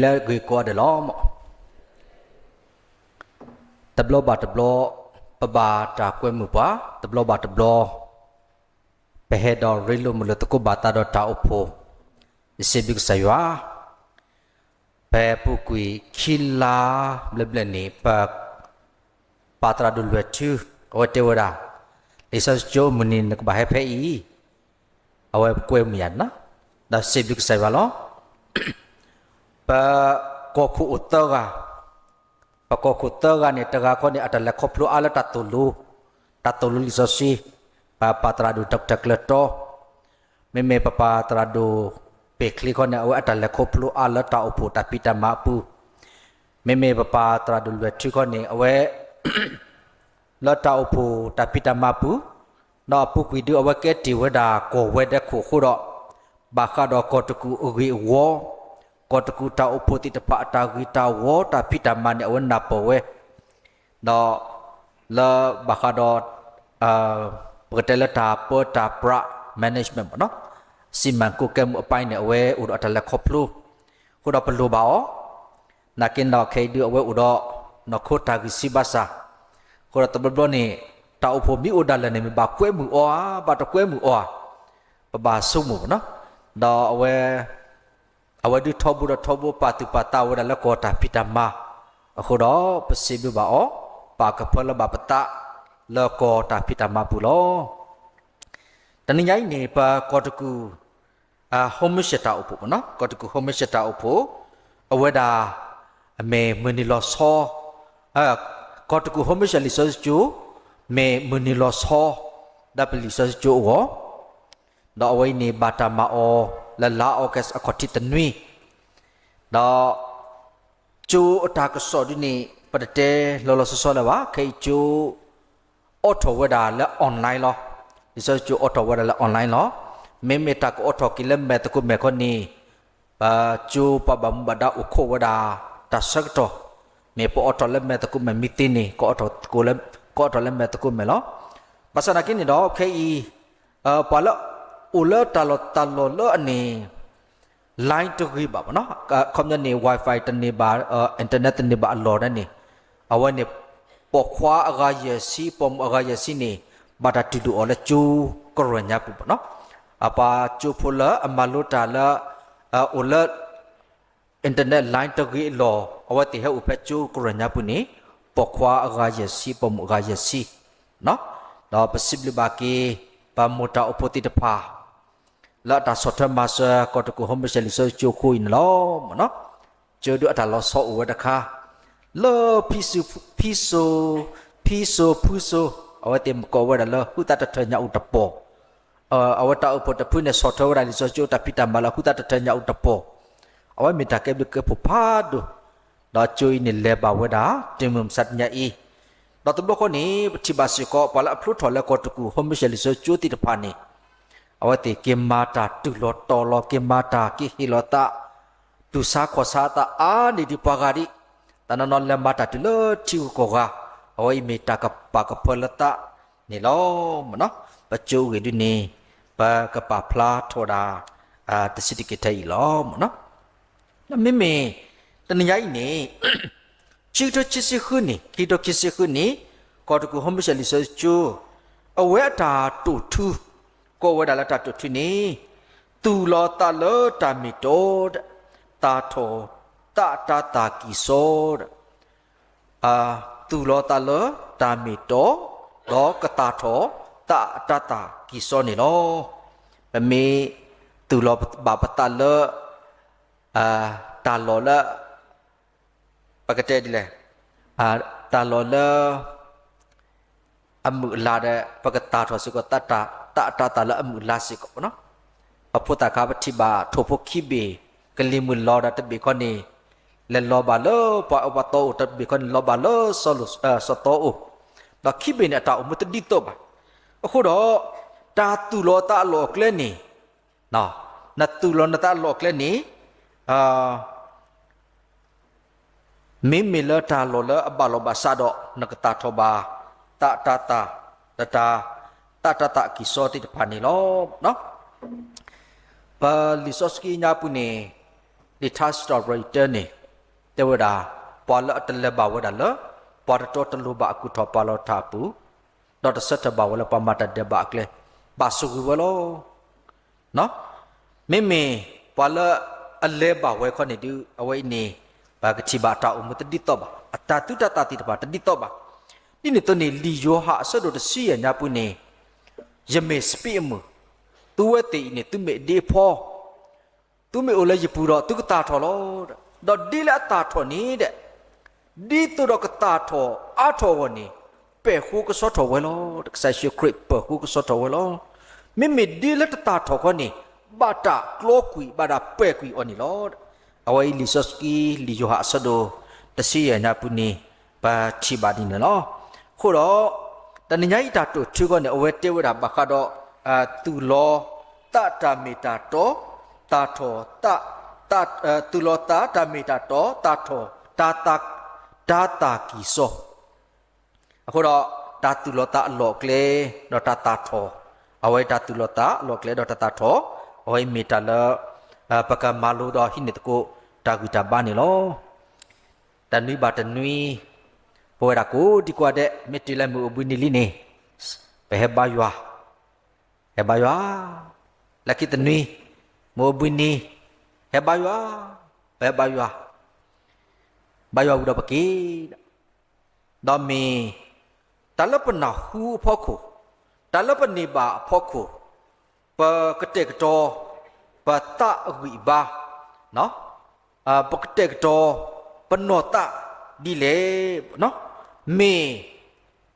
လၢဂ့ၢ်ကိးဂၤဒဲးလီၤ. တဘျီဘၣ်တဘျီ ပဘၣ်တၢ်ကွဲမုာ်ပှၤ, တဘျီဘၣ်တဘျီ ပဟဲဒီးရ့လိာ်မုာ်လိာ်သကိးဘၣ်သးဒီးတၢ်အိၣ်ဖှိၣ်, ယစံးဘျုးကစၢ်ယွၤ, ဖဲအပူၤကွံာ်ခံလါဘျဲၣ်ဘျဲၣ်န့ၣ် ပ ပၢ်သရၣ်ဒိၣ်လွဲၢ်ထူ အဝဲတဲဝဲဒၣ်, လံာ်စီဆှံကၠိမုၢ်နံၤနကဘၣ်ဟဲဖဲအံၤ, အဝဲကွဲမုာ်ယၤန့ၣ်, ဒီးစံးဘျုးကစၢ်ယွၤလီၤ. ပကီၢ်ခိၣ်အိၣ်သၢဂၤ, ပကီၢ်ခိၣ်သၢဂၤန့ၣ် တဂၤခီန့ၣ် အတၢ်လဲၤခီဖျိအါလၢတၢ်သိၣ်လိ, တၢ်သိၣ်လိလံာ်စီဆှံ, ပပၢ်သရၣ်ဒိၣ် Doctor ကျၢၤတီ, မ့မ့ၢ်ပပၢ်သရၣ်ဒိၣ်ပ့ၢ်ချ့ခီန့ၣ် အဝဲအတၢ်လဲၤခီဖျိအါလၢတၢ်အိၣ်ဖှိၣ်တၢ်ဖံးတၢ်မၤအပူၤ, မ့မ့ၢ်ပပၢ်သရၣ်ဒိၣ်လွဲၢ်ထူခီန့ၣ် အဝဲ လၢတၢ်အိၣ်ဖှိၣ်တၢ်ဖံးတၢ်မၤပူၤ, ဒီးအပူၤကွံာ်ဒုးအဝဲကဲတ့ၢ်ဝဲဒၣ်ကီၢ်ဝဲဒဲခိၣ်အဃိဒီး, ဘၣ်ဃးဒီးကီၢ်တကူၣ်အဂ့ၢ်အဝီ, ကီၢ်တကူၣ်တၢ်အိၣ်ဖှိၣ်သ့ၣ်တဖၣ်အတၢ်ဂ့ၢ်တၢ်ဝီတၢ်ဖံးတၢ်မၤန့ၣ် အဝဲနၢ်ပၢၢ်ဝဲ, ဒီး လၢဘၣ်ဃးဒီး ပကတဲလၢတၢ်ပၢတၢ်ပြး management မ့ၢ်နီၤ, စီမံကိတ်ကဲမှုအပိုင်းန့ၣ် အဝဲအိၣ်ဒီးအတၢ်လဲၤခီဖျိ, အဃိဒီးပလိၣ်ဘၣ်အီၤ, နာ်က့ဒီးခဲအံၤဒုးအဝဲအိၣ်ဒီး နီၢ်ခိတၢ်ဂံၢ်ဆံးဘၣ်ဆၣ်, အဃိဒီးတဘျီဘျီန့ၣ် တၢ်အိၣ်ဖှိၣ်မ့ၢ်အိၣ်ဒၣ်လဲာ်န့ၣ် မ့ၢ်ဘၣ်ကွဲမုာ်အီၤဧါ ဘၣ်တကွဲမုာ်အီၤဧါ, ပဘၣ်ဆိကမိၣ်မ့ၢ်နီၤ, ဒီးအဝဲ အဝဲဒုးထီဘိဒီးထီဘိပာ်သူၣ်ပာ်သးဝဲဒၣ်လၢကီၢ်တၢ်ဖံးတၢ်မၤအဃိဒီး ပစံးဘျုးဘၣ်အီၤ, ပာ်ကဖၢလၢဘၣ်ပသးလၢကီၢ်တၢ်ဖံးတၢ်မၤပူၤလီၤ. တနံၤညါအံၤန့ၣ် ပကီၢ်တကူၣ် ဟိမ့ၡဲၣ်တၢ်အိၣ်ဖှိၣ်မ့ၢ်နီၤ, ကီၢ်တကူၣ်ဟိမ့ၡဲၣ်တၢ်အိၣ်ဖှိၣ်, အဝဲဒၣ် အမ့ၢ်မုၢ်နံၤလီၤဆီ, ကီၢ်တကူၣ်ဟိမ့ၡဲၣ်လံာ်စီဆှံကၠိ, မ့ၢ်မုၢ်နံၤလီၤဆီ, ဒီးပလံာ်စီဆှံကၠိအဂီၢ် ဒီးအဝဲအံၤန့ၣ် ဘၣ်တၢ်မၤအီၤလၢလါ August အခီၣ်ထံးတနွံ, ဒီး ကၠိအတၢ်ကစီၣ်ဒ်န့ၣ် ပတတဲလီၤလီၤဆီဆီလၢၤဘၣ်, ခဲအံၤကၠိ အိးထီၣ်ဝဲဒၣ်လၢ online လီၤ. လံာ်စီဆှံကၠိအိးထီၣ်ဝဲဒၣ်လၢ online လီၤ. မ့မ့ၢ်တၢ်ကအိးထီၣ်က့ၤလၢမဲာ်သကိးမဲာ်ခီန့ၣ် ပကၠိပှၤဘၣ်မူဘၣ်ဒါအိၣ်ခိးဝဲဒၣ်တၢ်ဆၢကတီၢ်, မ့ၢ်ပအိးထီၣ်လၢမဲာ်သကိးမဲာ်မ့ၢ်သ့န့ၣ် ကအိးထီၣ်လၢမဲာ်သကိးမဲာ်လီၤ. ဘၣ်ဆၣ်သနာ်က့န့ၣ်ဒီး ခဲအံၤ ပှၤလၢ အိၣ်လၢတၢ်လီၢ်တၢ်လီၢ်လၢအန့ၣ် line တဂ့ၤဘၣ်မ့ၢ်နီၤ, အခီပညီန့ၣ် Wi-Fi တန့ၢ်ဘၣ်, internet တန့ၢ်ဘၣ်အလီၢ်န့ၣ်, အဝဲန့ၣ် ပိာ်ခွါအဂၤယဲၢ်ဆံ ပိာ်မုၣ်အဂၤယဲၢ်ဆံန့ၣ် ဘၣ်တၢ်တူၢ်လိာ်အီၤလၢကၠိကရၢၢ်ညါပူၤမ့ၢ်နီၤ, အပှၤကၠိဖိလၢအမၤလိတၢ်လၢ အိၣ်လၢ internet line တဂ့ၤအလီၢ် အဝဲသ့ၣ်ဟဲအိၣ်ဖဲကၠိကရၢၢ်ညါပူၤန့ၣ် ပိာ်ခွါအဂၤယဲၢ်ဆံ ပိာ်မုၣ်အဂၤယဲၢ်ဆံ, ဒီးပစံးဘျုးဘၣ်က့ၤ ပမိၢ်တၢ်အိၣ်ဖှိၣ်သ့ၣ်တဖၣ် လၢအတၢ်ဆီၣ်ထွဲမၤစၢၤ ကီၢ်တကူၣ်ဟိမ့ၡဲၣ်လံာ်စီဆှံကၠိအဃိအံၤန့ၣ်လီၤ. ကၠိဒုးအတၢ်လီၤဆီအိၣ်ဝဲတခါ လၢ ဖံစိၤ, ဖံစိၤ, ဖံစိၤ, ဖုစိၤ, အဝဲသ့ၣ်ကိးဝဲဒၣ်လၢ ဟုသၣ်တထၢၣ်ညါအူၣ်တပီၢ်, အဝဲတၢ်အိၣ်ဖှိၣ်တဖုန့ၣ် ဆီၣ်ထွဲဝဲဒၣ်လံာ်စီဆှံကၠိတၢ်ဖံးတၢ်မၤလၢ ဟုသၣ်တထၢၣ်ညါအူၣ်တပီၢ်, အဝဲမ့ၢ်တၢ်ကဲဘျုးကဲဖှိၣ်ဖးဒိၣ်, ဒီးကၠိအံၤန့ၣ်လဲၤဘၣ်ဝဲဒၣ် တုၤမုၢ်မဆါတနံၤအံၤ, ဒီးတဘျီဃီန့ၣ် ပထံၣ်ဘၣ်စ့ၢ်ကီး ပှၤလၢအဖျိထီၣ်လၢကီၢ်တကူၣ်ဟိမ့ၡဲၣ်လံာ်စီဆှံကၠိသ့ၣ်တဖၣ်န့ၣ် အဝဲသ့ၣ်က့ၤမၤတၢ်တူၢ်လိာ်တီၤလိာ် က့ၤမၤတၢ်က့ၤဟ့ၣ်လီၤသး တူၢ်ဆါခီၣ်ဆါသးအါန့ၢ်ဒံးပှၤဂၤဒံး, တၢ်နီၢ်နီၢ်လဲၤမၤတၢ်တုၤလၢထံဂုၤကီၢ်ဂၤ, အဝဲအံၤမ့ၢ်တၢ်ကပာ်ကဖၢလၢသးန့ၣ်လီၤ. ပကၠိအဂ့ၢ်ဒ်န့ၣ် ပကပာ်ဖျါထီၣ်ဝဲဒၣ် တဆံးတက့ၢ်ထဲအံၤလီၤ. မ့မ့ၢ် တနံၤညါအံၤန့ၣ် ခံကထိခံဆံဃုနံၣ်, ခံကထိခံဆံဃုနံၣ် ကီၢ်တကူၣ်ဟိမ့ၡဲၣ်လံာ်စီဆှံကၠိ အဝဲအတၢ်တိာ်ထူ ကိးဝဲဒၣ်လၢတၢ်တိာ်ထူန့ၣ် သူၣ်လီၤသးလၢတၢ်မ့ၢ်တီ, သၣ်ထီၣ်သးအတၤသၣ်ကံၢ်စီ, သူၣ်လီၤသးလၢတၢ်မ့ၢ်တီ, ဒီးကသၣ်ထီၣ်သးအတၤသၣ်ကံၢ်စီန့ၣ်လီၤ. ပမ့ၢ်သူၣ်လီၤဘၣ်ပသးလၢ တၢ်လီၢ်လၢ ပကတဲဒ်လဲၣ်, တၢ်လီၢ်လၢ အမုာ်အလၤဒီး ပကသၣ်ထီၣ်စ့ၢ်ကီး သးအတၤသၣ်လၢအမုာ်အလၤစ့ၢ်ကီးမ့ၢ်နီၤ. ပဖိသၣ်ခါပထံၣ်ဘၣ်ထိၣ်ဖိခံဘ့ၣ် ကလံၤမုၢ်လီၤဒီးတဘ့ၣ်ခီန့ၣ် လဲၤလီၤဘၣ်လၢပှၤအၢပှၤသီအိၣ်, တဘ့ၣ်ခီန့ၣ်လီၤဘၣ်လၢစီၤသီအိၣ်, ဒီးခံဘ့ၣ်န့ၣ် အတၢ်အိၣ်မူတဒ်သိးဘၣ်. အဃိဒီး တၢ်သူၣ်လီၤသးအလီၢ်အကျဲန့ၣ်, နသူၣ်လီၤနသးအလီၢ်အကျဲန့ၣ် မ့မ့ၢ်လၢတၢ်လီၢ်လၢအဘၣ်လီၢ်ဘၣ်စးဒီး နကသၣ်ထီၣ်ဘၣ် သးအတၤသၣ်, သးအတၤသၣ်အကံၢ်စီသ့ၣ်တဖၣ်န့ၣ်လီၤ. ပလံာ်စီဆှံညါပူၤန့ၣ် လံာ်ထါစံးထီၣ်ပတြၢၤအံၤတၢန့ၣ် တဲဝဲဒၣ် ပှၤလၢအတလဲၤဘၣ်ဝဲဒၣ်လၢ ပှၤတတီတလိၤဘၣ်အကူၣ်ထီၣ်ပာ်လီၤတၢ်အပူၤ, ဒီးတဆၢထၢၣ်ဘၣ်ဝဲလၢပှၤမၤတၢ်ဒဲးဘးအကျဲ ဘၣ်ဆိၣ်ဂ့ၤဝဲလီၤ. မ့မ့ၢ်ပှၤလၢအလဲၤဘၣ်ဝဲခီန့ၣ်ဒုး အဝဲအံၤန့ၣ် ပကထံၣ်ဘၣ်အတၢ်အိၣ်မူတဒ်သိးဘၣ်, အတၢ်သုတၢ်သးသ့ၣ်တဖၣ်တဒ်သိးဘၣ်. ဒ်န့ၣ်အသိးန့ၣ် လံာ်ယိၤဟၣ်အဆၢဒိၣ်တဆံယဲၢ်ညါပူၤန့ၣ် ယမ့ၢ်စပံးအမုၢ်, သုဝဲသ့ၣ်အံၤန့ၣ် သုမ့ၢ်ဒ့အဖီ သုမ့ၢ်အိၣ်လၢယပူၤဒီး သုကသၣ်ထီၣ်လီၤ. ဒီးဒ်လၢအသၣ်ထီၣ်န့ၣ်ဒီး ဒ်သိးဒီးကသၣ်ထီၣ်အါထီၣ်အဂီၢ်န့ၣ် ပာ်ဃုာ်ကဆှီထီၣ်ဝဲလီၤ. ကစၢ်ယ့ၣ်ၡူးခရံာ်ပာ်ဃုာ်ကဆှီထီၣ်ဝဲလီၤ. မ့မ့ၢ်ဒ်လၢတသၣ်ထီၣ်ခီန့ၣ် ဘၣ်တၢ်ကျီကွံာ် ဘၣ်တၢ်ပာ်ကွံာ်အီၤန့ၣ်လီၤ. အဝဲအံၤလံာ်စီဆှံ လံာ်ယိၤဟၣ်အဆၢဒိၣ်တဆံယဲၢ်ညါပူၤန့ၣ် ပထံၣ်ဘၣ်ဒ်န့ၣ်လီၤ. အဃိဒီး တနံၤညါအံၤတၢ်တိာ်ထူခီန့ၣ် အဝဲတဲဝဲဒၣ်ဘၣ်ဃးဒီး သူၣ်လီၤသးတၢ်မ့ၢ်တၢ်တီ, သၣ်ထီၣ်သး, သူၣ်လီၤသးတၢ်မ့ၢ်တၢ်တီ, သၣ်ထီၣ်, တၢ်သၣ်, တၢ်သၣ်ကံၢ်စီ, အဃိဒီး တၢ်သူၣ်လီၤသးအလီၢ်အကျဲ ဒီးတၢ်သၣ်ထီၣ်, အဝဲတၢ်သူၣ်လီၤသးအလီၢ်အကျဲ ဒီးတၢ်သၣ်ထီၣ်, အဝဲအံၤမ့ၢ်တၢ်လၢ ပကမၤလိဒီးဟံးန့ၢ်သကိး တၢ်ဂံၢ်တၢ်ဘါန့ၣ်လီၤ. တနွံဘၣ်တနွံ ပဝဲဒၣ်ကိးဒံကိးဂၤဒဲး မ့ၢ်တုၤလၢမုၢ်အိၣ်ဘှံးနံၤလံန့ၣ် ပဟဲဘါယွၤ, ဟဲဘါယွၤ, လၢခံတနွံ မုၢ်အိၣ်ဘှံးနံၤ ဟဲဘါယွၤ, ပဟဲဘါယွၤ, ဘါယွၤဝံၤဒီးပက့ၤ ဒီးမ့ၢ် တၢ်လၢပနၢ်ဟူအဖီခိၣ်, တၢ်လၢပန့ၢ်ဘၣ်အဖီခိၣ်, ပကတဲာ်ကတီၤ ပသးအဂံၢ်အဘါ, ပကတဲာ်ကတီၤ ပနီၢ်သးဒ်လဲၣ်, မ့ၢ်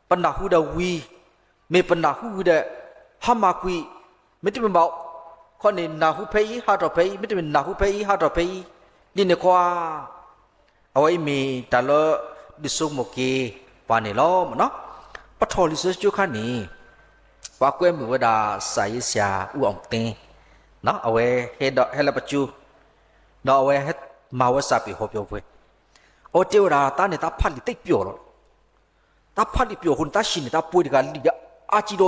ပနၢ်ဟူဒီးဝံၤ, မ့ၢ်ပနၢ်ဟူဝံၤဒီး ဟါမၢ်ကွံာ်, မ့တမ့ၢ်ဘၣ်ခီန့ၣ် နၢ်ဟူဖဲအံၤ ဟးထီၣ်ဖဲအံၤ, မ့တမ့ၢ်နၢ်ဟူဖဲအံၤ ဟးထီၣ်ဖဲအံၤ, ဒ်န့ၣ်ကွၢ် အဝဲအံၤမ့ၢ်တၢ်လၢဒုးဆိကမိၣ်က့ၤပှၤန့ၣ်လီၤ. ပထီၣ်လံာ်စီဆှံကၠိခါန့ၣ် ပှၤကွဲမုာ်ဝဲဒၣ် စာရေးဆရာ ဦးအောင်သိန်း, အဝဲဟဲဒီးဟဲလၢပကၠိ, ဒီးအဝဲမၤဝဲစာပေဟောပြောပွဲ, အဝဲတဲဝဲဒၣ် တၢ်န့ၣ် တၢ်ဖးလံာ်သ့ပျိာ်လီၤ. တၢ်ဖးလံာ်ပျိာ်အဃိန့ၣ် တၢ်ဟံၣ်န့ၣ် တၢ်ပှ့ၤတဂၤလံာ်ဒီးအါကံဒီး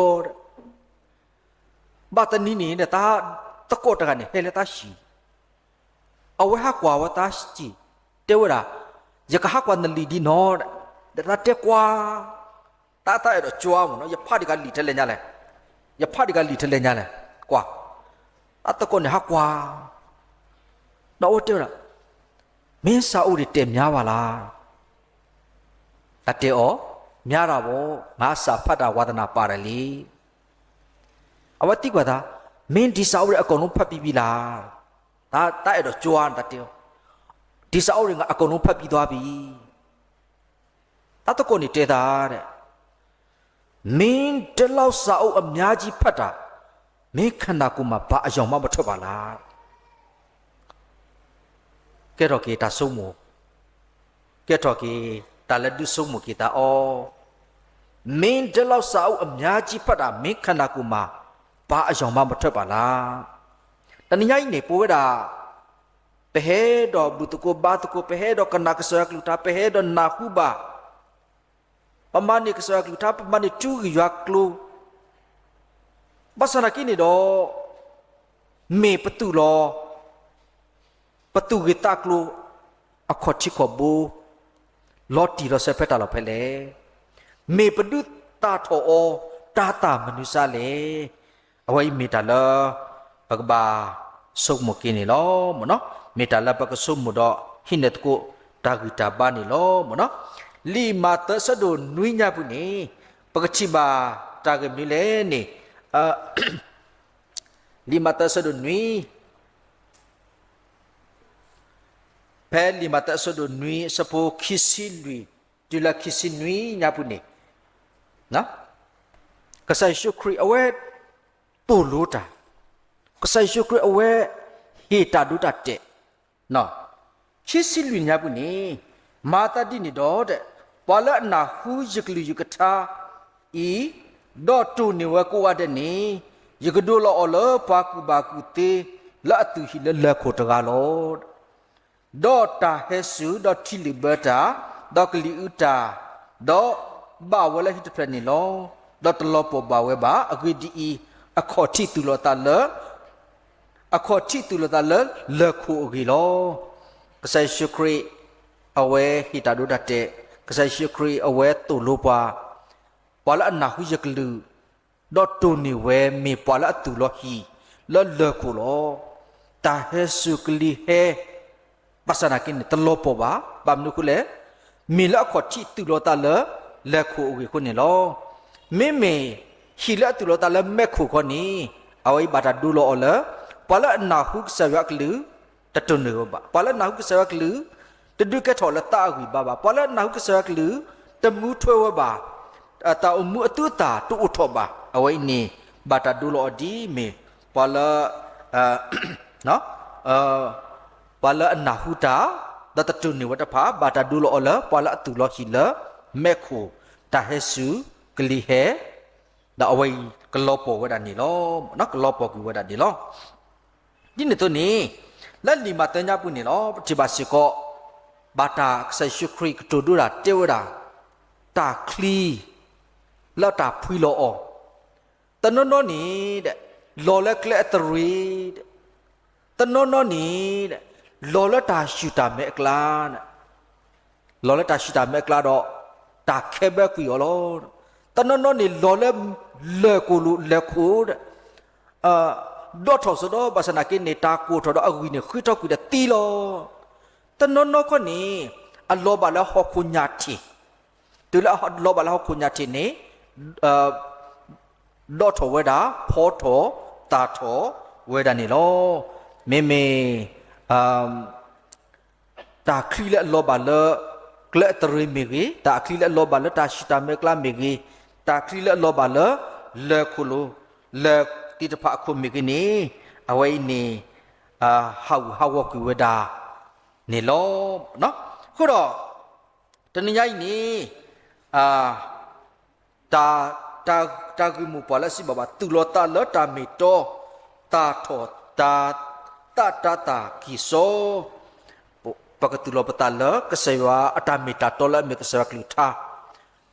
ဘၣ်တနံၤန့ၣ် တၢ်သကိးတဂၤန့ၣ် ဟဲလၢတၢ်ဟံၣ်, အဝဲဟးကွၢ်ဝဲတၢ်ဟံၣ်, တဲဝဲဒၣ်, ယကဟးကွၢ်နလံာ်ဒ်နီၤ, ဒီးတၢ်တဲကွၢ်, တၢ်တၢ်အဲၣ်ဒိးကွၢ်မ့ၢ်နီၤ, ယဖးဒံးကလံာ်ထဲလဲၣ်ညါလဲၣ်, ယဖးဒံးကလံာ်ထဲလဲၣ်ညါလဲၣ်, ကွၢ်, တၢ်သကိးန့ၣ်ဟးကွၢ်, ဒီးအဝဲတဲဝဲဒၣ်, မင်းစာအုပ်တွေတင်များပါလား, တၢ်တဲအီၤ, များတာပေါ့, ငါစာဖတ်တာဝါသနာပါတယ်လေ. အဝဲသံကွၢ်သး, မင်းဒီစာအုပ်တွေအကုန်လုံးဖတ်ပြီးပြီလား, တၢ်အဲၣ်ဒိးကွၢ်န့ၣ် တၢ်တဲအီၤ, ဒီစာအုပ်တွေ ငါအကုန်လုံးဖတ်ပြီးသွားပြီ. တၢ်သကိးန့ၣ်တဲသးဒီး, မင်းဒီလောက်စာအုပ်အများကြီးဖတ်တာ, မင်းခန္ဓာကိုယ်မှာဘာအရောင်မှမထွက်ပါလား. ကဲထီၣ်က့ၤတၢ်ဆိကမိၣ်, ကဲထီၣ်က့ၤ တၢ်လၢဒုးဆိကမိၣ်က့ၤသးအီၤ, မင်းဒီလောက်စာအုပ်အများကြီးဖတ်တာ, မင်းခန္ဓာကိုယ်မှာဘာအရောင်မှမထွက်ပါလား. တနံၤညါအံၤန့ၣ် ပဝဲဒၣ် ပဟဲဒီးဘူၣ်သကိးဘါသကိး, ပဟဲဒီးကနၣ်ကစၢ်ယွၤကလုၢ်ကထါ, ပဟဲဒီးနၢ်ဟူဘၣ်, ပမၤန့ၢ်ကစၢ်ယွၤကလုၢ်ကထါ, ပမၤန့ၢ်ထူဂံၢ်ယွၤကျိၤ, ဘၣ်ဆၣ်သနာ်က့န့ၣ်ဒီး မ့ၢ်ပသူၣ်လီၤ ပသူၣ်ဂ့ၤသးကျိၤ အခီၣ်ထံးခီၣ်ဘိ လီၤတံၢ်လီၤဆဲးဖဲတၢ်လီၢ်ဖဲလဲၣ်. မ့ၢ်ပဒုးသၣ်ထီၣ်အီၤ တၤသၣ်မနုၤစါလဲၣ်. အဝဲအံၤမ့ၢ်တၢ်လၢ ပကဘၣ်ဆိကမိၣ်က့ၤန့ၣ်လီၤ. မ့ၢ်တၢ်လၢပကဆိကမိၣ်ဒီး ဟံးန့ၢ်သကိးတၢ်ဂံၢ်တၢ်ဘါန့ၣ်လီၤ. လံာ်မးသဲအဆၢဒိၣ်နွံညါပူၤန့ၣ် ပကထံၣ်ဘၣ်တၢ်ဂ့ၢ်မနုၤလဲၣ်န့ၣ် လံာ်မးသဲအဆၢဒိၣ်နွံ, ဖဲလံာ်မးသဲအဆၢဒိၣ်နွံ အဆၢဖိခံဆံလွံၢ် တုၤလၢခံဆံနွံညါပူၤန့ၣ် ကစၢ်ယ့ၣ်ၡူးခရံာ်အဝဲသိၣ်လိတၢ်, ကစၢ်ယ့ၣ်ၡူးခရံာ်အဝဲဟ့ၣ်တၢ်ဒိတၢ်တဲာ် ခံဆံလွံၢ်ညါပူၤန့ၣ် မၤသးဒ်န့ၣ်ဒီး ပှၤလၢအနၢ်ဟူယကလုၢ်ယကထါအံၤ ဒီးတိၢ်န့ၢ်ဝဲကိးဂၤဒဲးန့ၣ် ယကဒိလီၤအီၤလၢပှၤကူၣ်ဘၣ်ကူၣ်သ့ လၢအသူၣ်ဟံၣ်လၢလၢၢ်ခိၣ်တဂၤလီၤ. ဒီးတၢ်ဟဲစူၤ, ဒီးထံလုာ်ဘၢတၢ်, ဒီးကလံၤအုးတၢ်, ဒီးဘၣ်ဝဲလၢဟံၣ်တဖျၢၣ်န့ၣ်လီၤ. ဒီးတလီၤပှီၢ်ဘၣ်ဝဲဘၣ်. အဂ့ၢ်ဒ်အံၤ, အခီၣ်ထံးသူၣ်လီၤသးလၢ အခီၣ်ထံးသူၣ်လီၤသးလၢလၢၢ်ခိၣ်အဂ့ၢ်လီၤ. ကစၢ်ယ့ၣ်ၡူးခရံာ် အဝဲဟ့ၣ်တၢ်ဒိတၢ်တဲာ်, ကစၢ်ယ့ၣ်ၡူးခရံာ်အဝဲသိၣ်လိပှၤ, ပှၤလၢအနၢ်ဟူယကလုၢ် ဒီးတိၢ်န့ၢ်ဝဲ မ့ၢ်ပှၤလၢအသူၣ်လီၤဟံၣ်လၢလၢၢ်ခိၣ်လီၤ. တၢ်ဟဲစူၤကလံၤဟဲ ဘၣ်ဆၣ်သနာ်က့န့ၣ် တလီၤပှီၢ်ဘၣ်. ဘၣ်မနုၤအဃိလဲၣ်, မ့ၢ်လၢအခီၣ်ထံးသူၣ်လီၤသးလၢလၢၢ်ခိၣ်အဂ့ၢ်အဃိန့ၣ်လီၤ. မ့မ့ၢ်ဟံၣ်လၢအသူၣ်လီၤသးလၢမဲးခိၣ်ခီန့ၣ်, အဝဲအံၤဘၣ်တၢ်ဒိလီၤအီၤလၢ ပှၤလၢအနၢ်ဟူကစၢ်ယွၤအကလုၢ် တတိၢ်န့ၢ်ဝဲဘၣ်. ပှၤလၢအနၢ်ဟူကစၢ်ယွၤအကလုၢ် တဒုးကဲထီၣ်လၢသးအဂံၢ်ဘါဘၣ်. ပှၤလၢအနၢ်ဟူကစၢ်ယွၤအကလုၢ် တမူထွဲဝဲဘၣ်. တၢ်အိၣ်မူအသူအသၣ်တအိၣ်ထီၣ်ဘၣ်. အဝဲအံၤန့ၣ် ဘၣ်တၢ်ဒိလီၤအီၤဒ်မ့ၢ် ပှၤလၢ ပှၤလၢအနၢ်ဟူတၢ် ဒီးတတိၢ်န့ၢ်ဝဲတဖၣ် ဘၣ်တၢ်ဒိလီၤအီၤလၢ ပှၤလၢအသူၣ်လီၤဟံၣ်လၢမဲးခိၣ် တၢ်ဟဲစူၤကလံၤဟဲ ဒီးအဝဲအံၤကလီၤပှီၢ်ဝဲဒၣ်န့ၣ်လီၤ. ကလီၤပှီၢ်ကွံာ်ဝဲဒၣ်န့ၣ်လီၤ. ဒ်န့ၣ်အသိးန့ၣ် လၢလံာ်မးသဲညါပူၤန့ၣ်လီၤ. ပထံၣ်ဘၣ်စ့ၢ်ကီး ဘၣ်တၢ်ကစၢ်ယ့ၣ်ၡူးခရံာ်ကတိၤဒိဒၣ်တဲဝဲဒၣ် တၢ်ချံ လၢတၢ်ဖှံလီၤအီၤ, တနီၤနီၤန့ၣ် လီၤလၢကျဲအသရ့, တနီၤနီၤန့ၣ် လီၤလၢတၢ်ဆူၣ်တၢ်မဲအကျါ, လီၤလၢတၢ်ဆူၣ်တၢ်မဲအကျါဒီး တၢ်ခဲဘၢကွံာ်အီၤလီၤ. တနီၤနီၤန့ၣ် လီၤလၢလၢၢ်ခိၣ်လိၤလၢၢ်ခိၣ် ဒီးထီၣ်စိဒီး ဘၣ်ဆၣ်သနာ်က့န့ၣ် တၢ်ကိၢ်ထီၣ်ဒီးအဂံၢ်န့ၣ် ဃ့ထီၣ်ကွံာ်ဒီးသံလီၤ. တနီၤနီၤခီန့ၣ် အလီၤဘၣ်လၢဟီၣ်ခိၣ်ညၣ်ထံၣ်, တုၤလၢအလီၤဘၣ်လၢဟီၣ်ခိၣ်ညၣ်ထံၣ်န့ၣ် ဒီးထီၣ်ဝဲဒၣ် ဖီထီၣ်သၣ်ထီၣ်ဝဲဒၣ်န့ၣ်လီၤ. မ့မ့ၢ် တၢ်ချံလၢအလီၤဘၣ်လၢ ကျဲအသရ့မ့ၢ်ဂ့ၤ, တၢ်ချံလၢအလီၤဘၣ်လၢတၢ်ဆူၣ်တၢ်မဲအကျါမ့ၢ်ဂ့ၤ, တၢ်ချံလၢအလီၤဘၣ်လၢ လၢၢ်ခိၣ်လိၤလၢၢ်သ့ၣ်တဖၣ်အခိၣ်မ့ၢ်ဂ့ၤန့ၣ်, အဝဲအံၤန့ၣ် ဟးဂူာ်ဟးဂီၤကွံာ်ဝဲဒၣ်န့ၣ်လီၤ. အဃိဒီး တနံၤညါအံၤန့ၣ် တၢ်ဂ့ၢ်မိၢ်ပှၢ်လၢအစံးဘၣ်ဘၣ် သူၣ်လီၤသးလၢတၢ်မ့ၢ်တီ, တၢ်ထီၣ်တၢ် သးတၢ်သၣ်ကံၢ်စီ, ပကသူၣ်လီၤပသးလၢကစၢ်ယွၤအတၢ်မ့ၢ်တၢ်တီလၢအမ့ၢ်ကစၢ်ယွၤကလုၢ်ကထါ,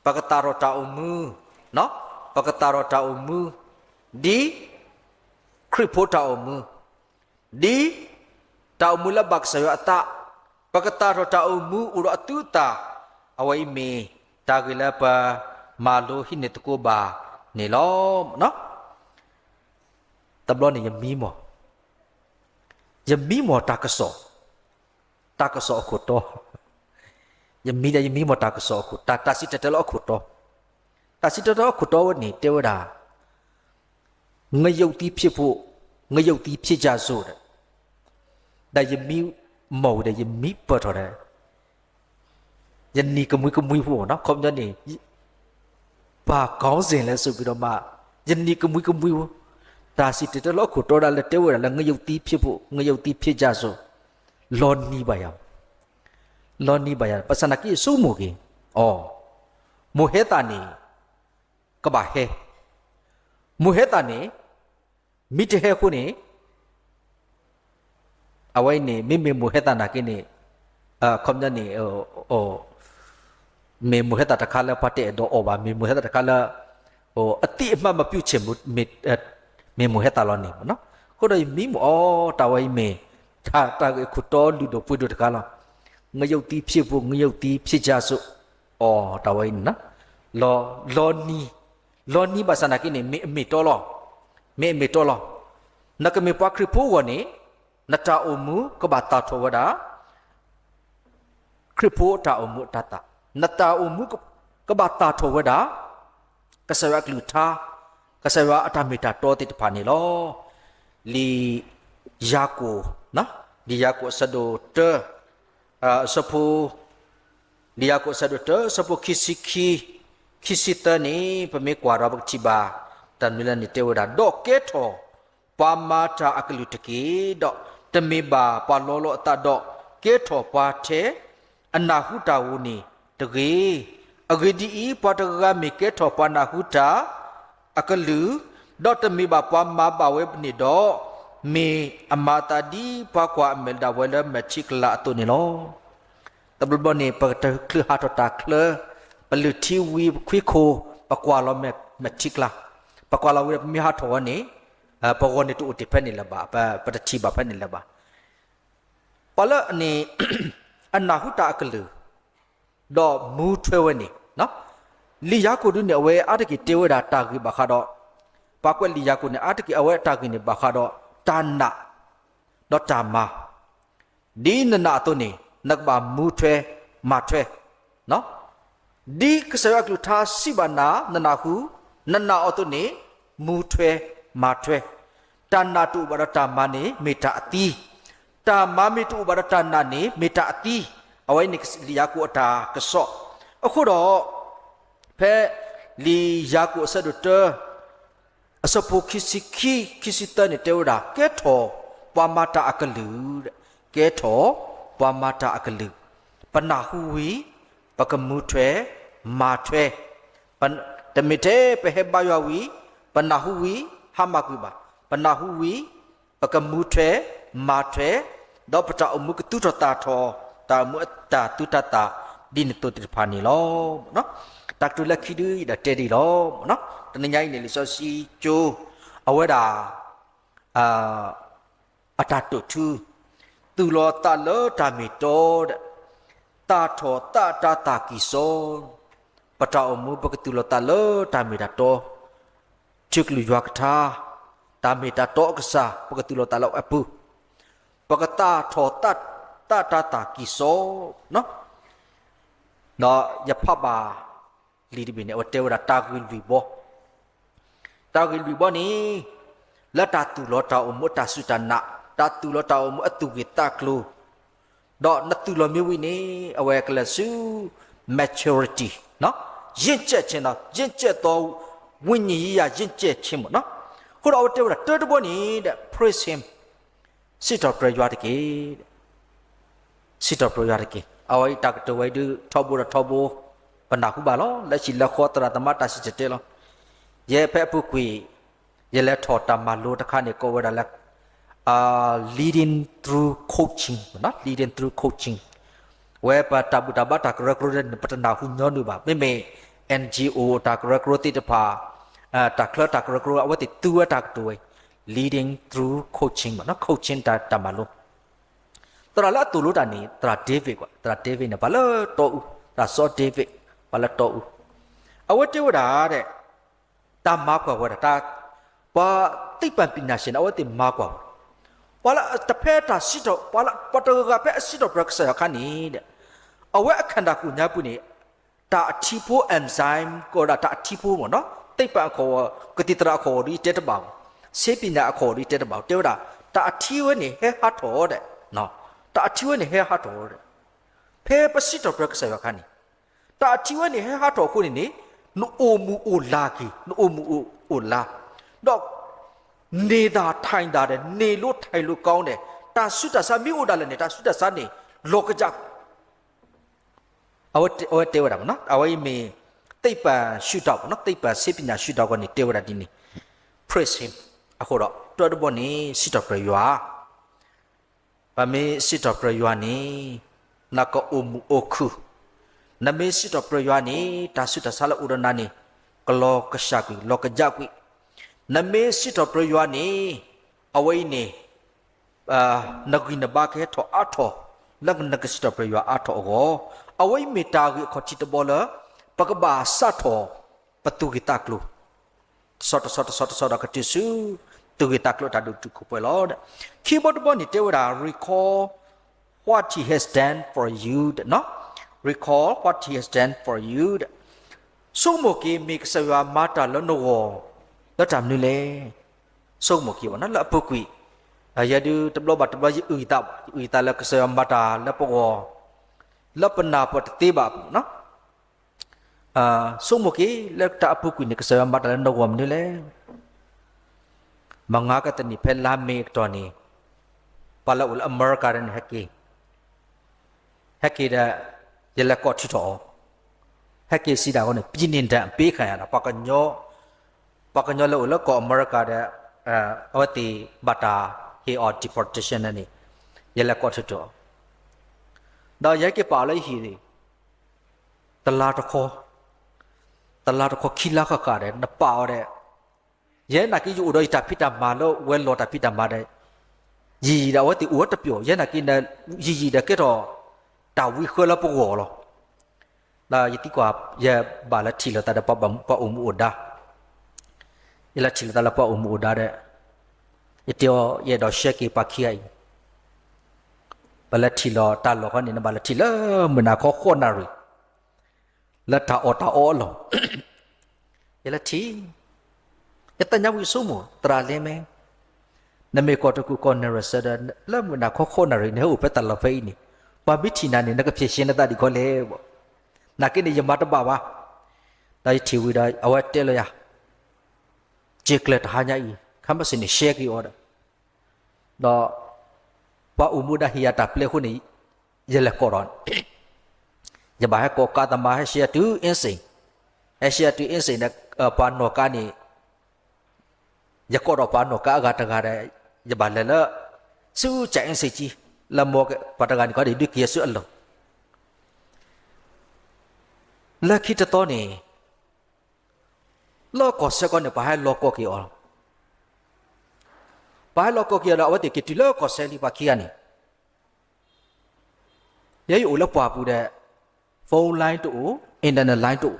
ပကသၣ်ထီၣ်တၢ်အိၣ်မူ, ပကသၣ်ထီၣ်တၢ်အိၣ်မူ ဒ်ခရံာ်ဖိတၢ်အိၣ်မူ, ဒ်တၢ်အိၣ်မူလၢဘၣ်ကစၢ်ယွၤအသး, ပကသၣ်ထီၣ်တၢ်အိၣ်မူအိၣ်ဒီးအသူအသၣ်, အဝဲအံၤမ့ၢ်တၢ်ဂ့ၢ်လၢပမၤလိဟံးန့ၢ်သကိးဘၣ်န့ၣ်လီၤ. တဘျီန့ၣ်ယမံမီၢ်, ယမံမီၢ်တၢ်ကစီၣ်, တၢ်ကစီၣ်အခိၣ်တီ, ယမံဒီးယမံမီၢ်တၢ်ကစီၣ်အခိၣ်, တၢ်စံၣ်တဲၤတဲလီၤအခိၣ်တီ, တၢ်စံၣ်တဲၤတဲလီၤအခိၣ်တီဝဲန့ၣ် တဲဝဲဒၣ် ငရုတ်သီးဖြစ်ဖို့, ငရုတ်သီးဖြစ်ကြစို့ ဒီးယမံမီၢ်ဝံၤဒီး ယမံပၢၢ်ထီၣ်ဒီး ယနံၤကမှံကမှံဖိနီၤ, ခီပညီန့ၣ် ဘၣ်ကီစ့ၣ်လဲၣ်စ့ၢ်ကီးဒီးမး, ယနံၤကမှံကမှံဖိ, တၢ်စံၣ်တဲၤတဲလီၤအခိၣ်တီဒၣ်လဲာ်တဲဝဲဒၣ်လၢ ငရုတ်သီးဖြစ်ဖို့, ငရုတ်သီးဖြစ်ကြစို့, လီၤနံၤဘၣ်ယၤ, လီၤနံၤဘၣ်ယၤ, ဘၣ်ဆၣ်သနာ်က့ယဆိကမိၣ်က့ၤ, အီၤ, မိၢ်ဟဲသၣ်န့ၣ် ကဘၣ်ဟဲ, မိၢ်ဟဲသၣ်န့ၣ် မ့ၢ်တဟဲအဃိန့ၣ် အဝဲအံၤန့ၣ် မ့မ့ၢ်မိၢ်ဟဲသၣ်နာ်က့န့ၣ် ခီပညီန့ၣ် မ့ၢ်မိၢ်ဟဲသၣ်တခါလၢပှၤတအဲၣ်ဒိးအီၣ်ဘၣ်, မ့ၢ်မိၢ်ဟဲသၣ်တခါလၢ အသိအမှတ်မပြုတ်ချင်ဘူး, မ့ၢ်မိၢ်ဟဲသၣ်လီၤန့ၣ်မနီၤ. အဃိဒီးယမံမီၢ်အီၤ တၢ်ဝဲအံၤမ့ၢ် တၢ်ဂ့ၢ်ခိၣ်တီလုၢ်ဒိၣ်ပှ့ၤဒိၣ်တခါလီၤ. ငရုတ်သီးဖြစ်ဖို့, ငရုတ်သီးဖြစ်ကြစို့, အီၤ တၢ်ဝဲအံၤန့ၣ် လီၤနံၤ, လီၤနံၤဘၣ်ဆၣ်နာ်က့န့ၣ် မ့ၢ်အမ့ၢ်တီလီၤ, မ့ၢ်အမ့ၢ်တီလီၤ. နကမ့ၢ်ပှၤခရံာ်ဖိအဂီၢ်န့ၣ် နတၢ်အိၣ်မူကဘၣ်သၣ်ထီၣ်ဝဲဒၣ် ခရံာ်ဖိအတၢ်အိၣ်မူအတၢ်သး, နတၢ်အိၣ်မူကဘၣ်သၣ်ထီၣ်ဝဲဒၣ် ကစၢ်ယွၤအကလုၢ်ကထါ, ကစၢ်ယွၤအတၢ်မ့ၢ်တၢ်တီသ့ၣ်တဖၣ်န့ၣ်လီၤ. လံာ်ယၤကိာ်, လံာ်ယၤကိာ်အဆၢဒိၣ်တၢ, အဆၢဖိ, လံာ်ယၤကိာ်အဆၢဒိၣ်တၢ အဆၢဖိခံဆံခံ, ခံဆံသၢန့ၣ် ပမ့ၢ်ကွၢ်ဒီးပကထံၣ်ဘၣ် တၢ်မနုၤလဲၣ်န့ၣ် တဲဝဲဒၣ် ဒီးကဲထီၣ်ပှၤမၤတၢ်အကလုၢ်တက့ၢ်. ဒီးတမ့ၢ်ဘၣ်ပှၤလီလီၤအသးဒီး ကဲထီၣ်ပှၤထဲ အနၢ်ဟူတၢ်ဧိၤန့ၣ်တဂ့ၤ. အဂ့ၢ်ဒ်အံၤ, ပှၤတဂၤဂၤမ့ၢ်ကဲထီၣ်ပှၤနၢ်ဟူတၢ်အကလုၢ်, ဒီးတမ့ၢ်ဘၣ်ပှၤမၤဘၣ်ဝဲန့ၣ်ဒီး, မ့ၢ်အမၤအသးဒ်ပှၤကွၢ်အမဲာ်ဒၣ်ဝဲလၢမဲာ်ထံကလၤအသိးန့ၣ်လီၤ. တဘျီဘျီန့ၣ် ပကတချုးဟးထီၣ်တၢ်ချၢ, ပလုၢ်ထံဝံၤပခွံခိၣ်, ပကွၢ်လီၤမဲာ်ထံကလၤ, ပကွၢ်လီၤဝံၤဒီးပမ့ၢ်ဟးထီၣ်ဝဲန့ၣ် ပဂီၢ်န့ၣ်တအိၣ်တ့ၢ်ဖဲန့ၣ်လၢၤဘၣ်, ပတထံၣ်ဘၣ်ဖဲန့ၣ်လၢၤဘၣ်. ပှၤလၢအန့ၣ် အနၢ်ဟူတၢ်အကလုၢ် ဒီးမူထွဲဝဲန့ၣ်, လံာ်ယၤကိာ်ဒုန့ၣ် အဝဲအါတက့ၢ်တဲဝဲဒၣ်တၢ်ဂ့ၢ်ဘၣ်ဃးဒီး, ပှၤကွဲးလံာ်ယၤကိာ်န့ၣ် အါတက့ၢ်အဝဲတၢ်ဂ့ၢ်န့ၣ်ဘၣ်ဃးဒီး တၢ်နာ် ဒီးတၢ်မၤ ဒ်နနာ်အသိးန့ၣ် နကဘၣ်မူထွဲမၤထွဲ, ဒ်ကစၢ်ယွၤအကလုၢ်ကထါစံးဘၣ်နၤ နနၢ်ဟူ, နနာ်အီၤအသိးန့ၣ် မူထွဲ မၤထွဲ, တၢ်နာ်တအိၣ်ဘၣ်ဒီးတၢ်မၤန့ၣ် မ့ၢ်တၢ်အသံ, တၢ်မၤမ့ၢ်တအိၣ်ဘၣ်ဒီးတၢ်နာ်န့ၣ် မ့ၢ်တၢ်အသံ, အဝဲန့ၣ်လံာ်ယၤကိာ်အတၢ်ကစီၣ်. အဃိဒီး ဖဲလံာ်ယၤကိာ်အဆၢဒိၣ်တၢ အဆၢဖိခံဆံခံ ခံဆံသၢန့ၣ်တဲဝဲဒၣ် ကဲထီၣ်ပှၤမၤတၢ်အကလုၢ်, ကဲထီၣ်ပှၤမၤတၢ်အကလုၢ်, ပနၢ်ဟူဝံၤ ပကမူထွဲ မၤထွဲ, တမ့ၢ်ထဲပဟဲဘါယွၤဝံၤ ပနၢ်ဟူဝံၤ ဟါမၢ်ကွံာ်ဘၣ်, ပနၢ်ဟူဝံၤ ပကမူထွဲ မၤထွဲ, ဒီးပတၢ်အိၣ်မူကသူၣ်ထီၣ်သၣ်ထီၣ် တၢ်အိၣ်မူအတၢ်သူၣ်တၢ်သး ဒ်န့ၣ်အသိးသ့ၣ်တဖၣ်န့ၣ်လီၤ. တၢ်ကတိၤလၢခံဒု ယဒၣ်တဲဒ်အံၤလီၤ. တနံၤညါအံၤန့ၣ် လံာ်စီဆှံကၠိ အဝဲဒၣ် အတၢ်တိာ်ထူ, သူၣ်လီၤသးလၢတၢ်မ့ၢ်တီဒီး သၣ်ထီၣ်သးတၢ်သၣ်ကံၢ်စီ, ပတၢ်အိၣ်မူပကသူၣ်လီၤသးလၢတၢ်မ့ၢ်တၢ်တီ, ထံကလုၢ်ယွၤကထါ, တၢ်မ့ၢ်တၢ်တီအကစၢ် ပကသူၣ်လီၤသးလၢအပူၤ, ပကသၣ်ထီၣ်သးတၢ်သၣ်ကံၢ်စီ, ဒီးယဖးဘၣ်လံာ်တဘ့ၣ်န့ၣ် အဝဲတဲဝဲဒၣ်တၢ်ဂ့ၢ်လွံၢ်ဘီ တၢ်ဂ့ၢ်လွံၢ်ဘီန့ၣ် လၢတၢ်သူၣ်လီၤတၢ်အိၣ်မူအတၢ်စူၢ်တၢ်နာ်, တၢ်သူၣ်လီၤတၢ်အိၣ်မူအသူၣ်ဂ့ၤသးကျိၤ, ဒီးနသူၣ်လီၤမ့ၢ်ဝံၤန့ၣ် အဝဲကလဲၤဆူ maturity, ရင့်ကျက်ခြင်း, ရင့်ကျက်သောဝိညာဉ်ရေးရာ ရင့်ကျက်ခြင်းမ့ၢ်နီၤ. အဃိဒီးအဝဲတဲဝဲဒၣ်တၢ်တဘီန့ၣ် praise him, စံးထီၣ်ပတြၢၤယွၤတက့ၢ် စံးထီၣ်ပတြၢၤယွၤတက့ၢ်. အဝဲအံၤတၢ်ကတိၤဝဲဒုးထီဘိဒီးထီဘိ ပနၢ်ဟူဘၣ်လီၤ. လၢဟံၣ်လၢဃီသရၣ်သမါတၢ်စံၣ်တဲၤတဲလီၤ. ယဲဖဲအပူၤကွံာ် ယလဲၤထီၣ်တၢ်မၤလိတခါန့ၣ် ကိးဝဲဒၣ်လၢ leading through coaching, leading through coaching, ဝဲပတၢ်ဘူၣ်တၢ်ဘါတၢ်ကရၢကရိန့ၣ် ပတနၢ်ဟူညီနုၢ်ဘၣ်. မ့မ့ၢ် NGO တၢ်ကရၢကရိသ့ၣ်တဖၣ်, တၢ်ချၢတၢ်ကရၢကရိ အဝဲသ့ၣ်သူဝဲတၢ်ကတိၤဝဲ leading through coaching, coaching တၢ်မၤလိ သရၣ်လၢအသိၣ်လိတၢ်န့ၣ် သရၣ် David ကွၢ်, သရၣ် David န့ၣ် ပှၤလၢတီအူ, သရၣ်စီ David ပှၤလၢတီအူ. အဝဲတဲဝဲဒၣ်ဒီး တၢ်မၤကွၢ်ဝဲဒၣ်, ပှၤသိပ္ပံပညာရှင်န့ၣ် အဝဲသ့ၣ်မၤကွၢ်ဝဲ, ပှၤလၢတဖဲတၢ်စံးထီၣ်, ပှၤတဂၤဂၤဖဲအစံးထီၣ်ပတြၢၤကစၢ်ယွၤအခါန့ၣ်ဒီး အဝဲအခၣ်ဒၣ်ကိၣ်ညါပူၤန့ၣ် တၢ်အထံဖိ enzyme ကိးဝဲဒၣ်တၢ်အထံဖိမ့ၢ်နီၤ, သိပ္ပံအခိၣ်, ကသံၣ်သရၣ်အခိၣ်ဒ်ယတဲတဘၣ်ဘၣ်, ဆေးပညာအခိၣ်ဒ်ယတဲတဘၣ်ဘၣ်, တဲဝဲဒၣ် တၢ်အထံဝဲန့ၣ်ဟဲဟးထီၣ်ဒီး, တၢ်အထံဝဲန့ၣ်ဟဲဟးထီၣ်ဒီး, ဖဲပစံးထီၣ်ပတြၢၤကစၢ်ယွၤအခါန့ၣ် တၢ်အထံဝဲန့ၣ်ဟဲဟးထီၣ်အဃိန့ၣ်န့ၣ် နအိၣ်မူအိၣ်လၤက့ၤ, နအိၣ်မူအိၣ်လၤ, ဒီး နေသာထိုင်သာဒီး နေလို့ထိုင်လို့ကောင်းတယ်, တၢ်ဆူးတၢ်ဆါမ့ၢ်အိၣ်ဒၣ်လဲာ်န့ၣ် တၢ်ဆူးတၢ်ဆါန့ၣ် လီၤကစၢ်ကွံာ် အဝဲတဲဝဲဒၣ်မ့ၢ်နီၤ, အဝဲအံၤမ့ၢ် သိပ္ပံရှုထောင့်မ့ၢ်နီၤ, သိပ္ပံဆေးပညာရှုထောင့်အဂီၢ်န့ၣ် တဲဝဲဒၣ်ဒ်န့ၣ်, praise him, အဃိဒီး တၢတဘီန့ၣ် စံးထီၣ်ပတြၢၤယွၤ, ပမ့ၢ်စံးထီၣ်ပတြၢၤယွၤန့ၣ် နကအိၣ်မုာ်အိၣ်ခုၣ်, နမ့ၢ်စံးထီၣ်ပတြၢၤယွၤန့ၣ် တၢ်ဆူးတၢ်ဆါလၢအိၣ်ဒီးနၤန့ၣ် ကလီၤကစၢ်ကွံာ် လီၤကစၢ်ကွံာ်, နမ့ၢ်စံးထီၣ်ပတြၢၤယွၤန့ၣ် အဝဲအံၤန့ၣ် နဂံၢ်နဘါကဟဲထီၣ်အါထီၣ် လၢနကစံးထီၣ်ပတြၢၤယွၤအါထီၣ်အဂီၢ်, အဝဲအံၤမ့ၢ်တၢ်ဂ့ၢ်အခီၣ်ထံးတဘီလၢ ပကဘၣ်စးထီၣ်ပသူၣ်ဂ့ၤသးကျိၤ, တဆီတဆီတဆီတဆီဒီးကတုၤဆူ သူၣ်ဂ့ၤသးကျိၤတၢ်ဒိၣ်တုာ်ခိၣ်ပှဲၤလီၤ. ခံဘီတဘီန့ၣ်တဲဝဲဒၣ် recall what he has done for you, recall what he has done for you, ဆိကမိၣ်က့ၤ မ့ၢ်ကစၢ်ယွၤမၤတၢ်လၢနဂီၢ် လၢတၢ်မနုၤလဲၣ်. ဆိကမိၣ်က့ၤဘၣ်နီၤ လၢအပူၤကွံာ်, ယဲဒုးတဘျီဘၣ်တဘျီ ယအုၣ်ယသးဘၣ်, ယအုၣ်ယသးလၢကစၢ်ယွၤမၤတၢ်လၢပဂီၢ်, လၢပနၢ်ပၢၢ်တသ့ဘၣ်အပူၤနီၤ. ဆိကမိၣ်က့ၤ လၢတၢ်အပူၤကွံာ်န့ၣ် ကစၢ်ယွၤမၤတၢ်လၢနဂီၢ်မနုၤလဲၣ်. မငါကသနံၤဖဲလါမ့ၤအကတီၢ်န့ၣ် ပှၤလၢအိၣ်လၢအမဲရကၤန့ၣ် ဟဲက့ၤ ဟဲက့ၤဒီး ယလဲၤကိးထုးထီၣ်အီၤ, ဟဲက့ၤစံးဒၣ်အဃိန့ၣ် ပြည်နှင်ဒဏ်ပေးခံရတာ, ပှၤကညီလၢအိၣ်လၢကီၢ်အမဲရကၤဒီး အဝဲသ့ၣ်ဘၣ်တၢ်ဟ့ၣ်အီၤ deportation န့ၣ် ယလဲၤကိးထုးထီၣ်အီၤ, ဒီးယဟဲက့ၤပာ်အီၤလၢယဟံၣ်န့ၣ် တလါတခီ, တလါတခီခံလါဃၣ်ဃၣ်ဒီး နပာ်အီၤဒီး ယဲနာ်က့ယအိၣ်ဒီးယတၢ်ဖံးတၢ်မၤလၢဝဲလီၤတၢ်ဖံးတၢ်မၤဒီး ယံာ်ယံာ်ဒီးအဝဲသ့ၣ်အိၣ်ဝဲတပျီၤ, ယဲနာ်က့ ယံာ်ယံာ်ဒီးကဲထီၣ်တၢ်ဝံဃၢလၢပဂီၢ်လီၤ. ဒီးယသံကွၢ် ယဘၣ်လၢထံၣ်လိာ်သးဒီးပှၤအိၣ်မူအိၣ်ဒါ, ယလၢထံၣ်လိာ်သးလၢပှၤအိၣ်မူအိၣ်ဒါဒီး ယတဲအီၤ ယအဲၣ်ဒိးရှဲက့ၤပှၤခံဂၤအံၤ, ပလဲၤထံၣ်လိာ်တၢ်လီၢ်ခီန့ၣ် နဘၣ်လဲၤထံၣ်လၢမုၢ်နၤခီဃိးနၣ်ရံၣ် လၢတၢ်အီၣ်တၢ်အီအလီၢ်, ယလဲၤထံၣ်, ယသ့ၣ်ညါဝံၤဆိကမိၣ် သရၣ်လဲၤမဲ, နမ့ၢ်ကီၢ်တကူၣ်ကီၢ်နဲၣ်ရွဲၣ်စၢၤဒီး လၢမုၢ်နၤခီဃိးနၣ်ရံၣ် နဟဲအိၣ်ဖဲတၢ်လီၢ်ဖဲအံၤန့ၣ် ပှၤမ့ၢ်ထံၣ်နၤန့ၣ် နကဖျဲၣ်ရှဲနသးဒ်ခီလဲၣ်ဘၣ်, နာ်က့န့ၣ် ယမၤတဘၣ်ဘၣ်, ဒီးယထံၣ်ဝံၤဒီး အဝဲတဲလီၤယၤ က့ၤကျၢၤတဟါညါအံၤ ခါမ့ၢ်စ့ၢ်န့ၣ်ရှဲက့ၤအီၤဒီး ဒီး ပှၤအိၣ်မူဒါဟ့ၣ်ယၤတၢ်ပျဲအဃိန့ၣ် ယလဲၤကိးဒီး ယဘၣ်ဟဲကိးကါသမါ ဟဲရှဲယၤတုၤအ့စ့ၣ်, ဟဲရှဲယၤတုၤအ့စ့ၣ်ဒီး ပှၤနီၢ်ကါန့ၣ် ယကိးဒီးပှၤနီၢ်ကါအဂၤတဂၤဒီး ယဘၣ်လဲၤလၢ ဆူကၠဲးအ့စ့ၣ်ကံ လၢမိၢ်ပှၤတဂၤန့ၣ်ခီဒီး ဒုးက့ၤဆူအလီၢ် လၢခံတသီန့ၣ် လၢကီၢ်စဲၣ်ကီၢ်န့ၣ် ပှၤဟဲလီၤကိးက့ၤအီၤလီၤ. ပှၤဟဲလီၤကိးက့ၤအီၤဒီး အဝဲသ့ၣ်က့ၤတုၤလၢကီၢ်စဲၣ်လံပှၤခံဂၤန့ၣ်, ယဲယအိၣ်လၢပှၢ်ပူၤဒီး phone line တအိၣ် internet line တအိၣ်,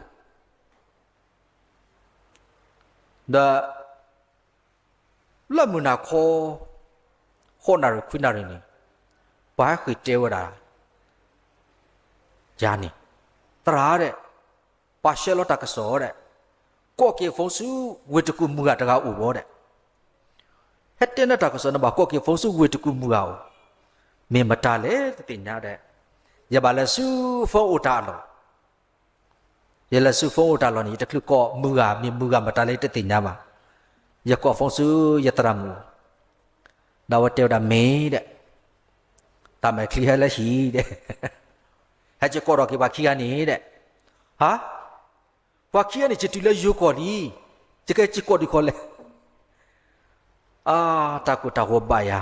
ဒီး လၢမုၢ်နၤခီ ဃိးနၣ်ရံၣ်ခွံနၣ်ရံၣ်န့ၣ် ပှၤဟဲဃ့ၢ်တဲဝဲဒၣ် ယၤန့ၣ်, သရၣ်ဒဲး, ပှၤရှဲလီၤတၢ်ကစီၣ်ဒဲး, ကိးက့ၤ phone ဆူဝ့ၢ်တကူၣ်မုၢ်ဂၤတဂၤအိၣ်ဘၣ်ဒဲး, ဟဲတဲနတၢ်ကစီၣ်န့ၣ်ဘၣ် ကိးက့ၤ phone ဆူဝ့ၢ်တကူၣ်မုၢ်ဂၤအိၣ်, မ့ၢ်မတၤလဲၣ်တသ့ၣ်ညါဒဲး, ယဘၣ်လဲၤဆူ phone အိၣ်တၢ်အလီၢ် ယလဲၤဆူ phone အိၣ်တၢ်လီၢ်န့ၣ် ယတချုးကိးမုၢ်ဂၤ မ့ၢ်မုၢ်ဂၤမတၤလဲၣ်တသ့ၣ်ညါဘၣ်. ယကိး phone ဆူယသရၣ်မုၣ်, ဒီးအဝဲတဲဝဲဒၣ်မ့ၢ်ဒဲး, တၢ်မဲာ်ချံဟဲလၢဟံၣ်ဒဲး, ဟဲက့ၤကိးထီၣ်က့ၤပှၤခံဂၤန့ၣ်ဒဲး, ဟါ, ပှၤခံဂၤန့ၣ် ယတုၤလၢယိၤကီၢ်လံ, ယကဲက့ၤကိးဒံးခီလဲၣ် အါ, တၢ်ကိၢ်တၢ်ဂီၤဘၣ်ယၤ,